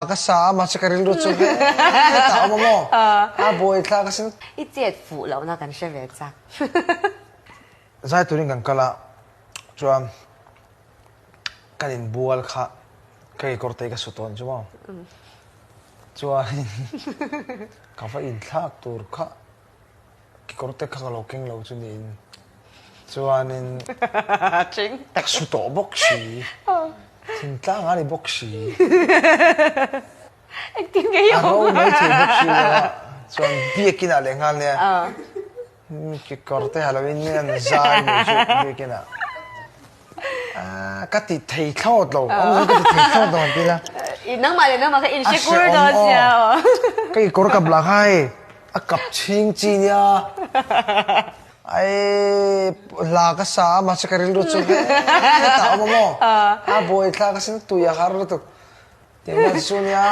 Ka sa a, mahse ka rilru chu hetah a awm a maw? A buaithlak asin. I chet fuh lohna kan hre ve chak. Zai turin kan kal a, chuan kan inbual kha ka kekawr te hi ka su tawn chu maw? Chuanin ka va inthlak tur kha Kekawr te kha ka lo keng lo chu niin chuanin ka su tawh bawk si, thingtlang a ni bawk si, a ro mai thei bawk si lo a, chuan biakin ah leh nghal nia kekawr te ha loin an zai mai chu biakin ah. Ka ti thei thlawt lo, awm ka ti thei thlawt lo an ti la. Nangmah leh nangmah kha in hre kur dawn sia aw. Ka kekawr kap lah kha hei a kap chhing chi nia. Ai hla ka sa a mahse ka rilru chu hetah awm a maw? A buaithlak asin tui a har lutuk. Tiang chu nia.